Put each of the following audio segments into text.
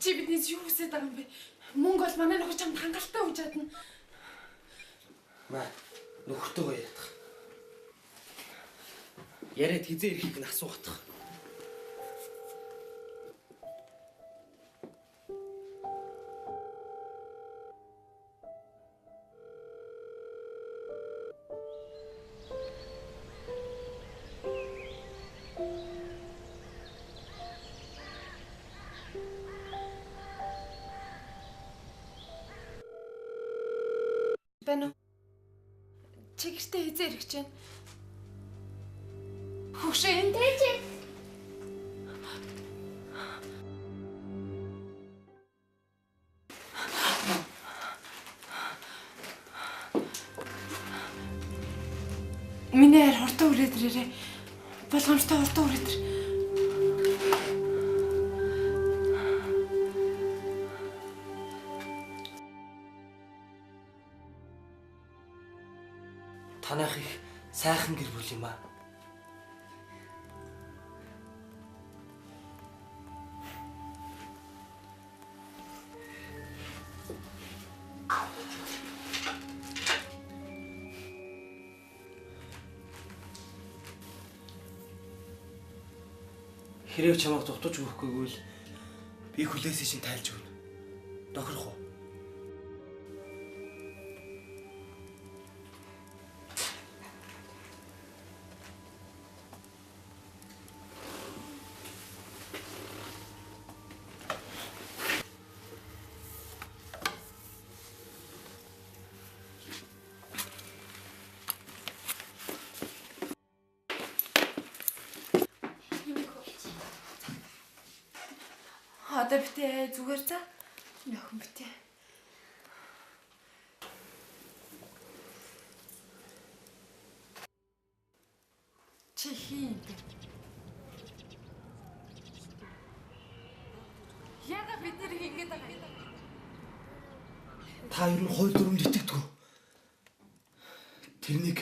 Чи биднээс юу хүсэж байгаа юм бэ? Мөнгө бол манай нөхөр чамд хангалттай өгч чадна. Маа, нөхөртөөгөө яриадах. Яриад хизээ ирэхийг нь асуух. Байна уу? Чи гэртээ хизээ ирэх гэж байна? Хөгшөө энэ Ээж. Миний хайр хурдан үрээд ирээрэй. Болгоомжтой хурдан үрээд ир. Танайх их сайхан гэр бүл юм аа. Хэрэг чамайг дутаж өгөхгүйг л би хүлээсээ чинь тайлж өгнө. Тохирох уу? Одоо битээ зүгээр за. Нөхөн битээ. Чи хин юм бэ? Яагаад бид нэр ингэж байгаа юм? Та ер нь хууль дүрмэнд итгэдэг үү? Тэрнийг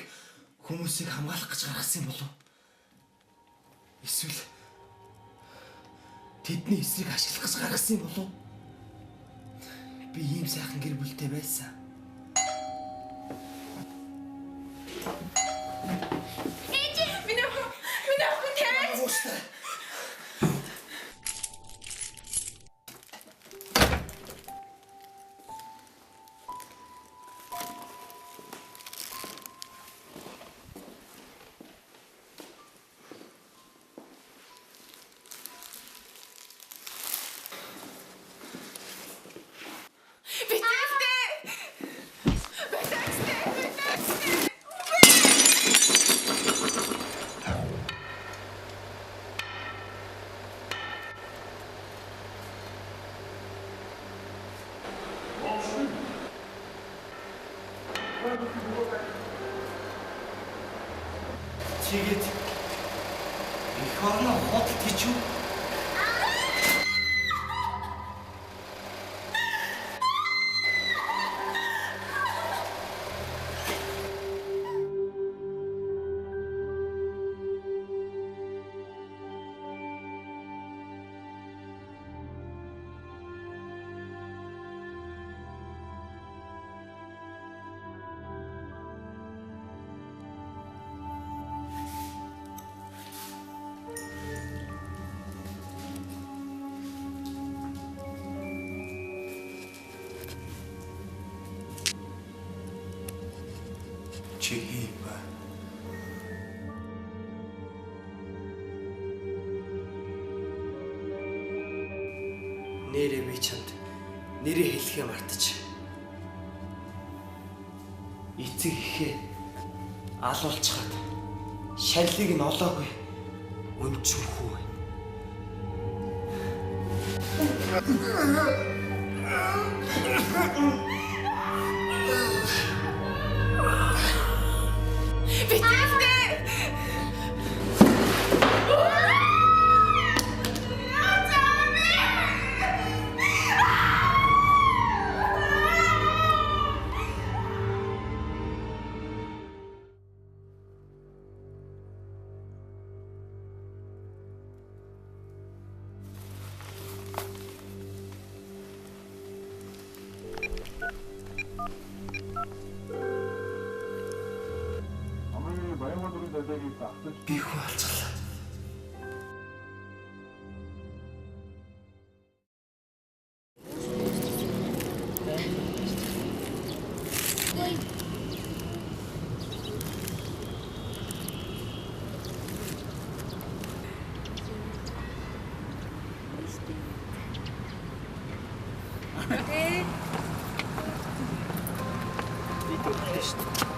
хүмүүсийг хамгаалах гэж гаргасан юм болов уу? Эсвэл тэдний эсрэг ашиглах гэж гаргасан юм болов уу? Би ийм сайхан гэр бүлтэй байсан. Ээж, миний охин тавиач. Ууштай. Битээстэй. Битээстэй. Битээстэй. Чигээд эх орноо худалд хийж юу? Чи хин юм бэ? Нэрээ би чамд нэрээ хэлэхээ мартаж. Эцэг ихээ алуулчихад шаллыг нь олоогүй өнчүү хүү байна. Битээстэй. Би хүү алцгалаа. Би дөрөвтэй шүү дээ.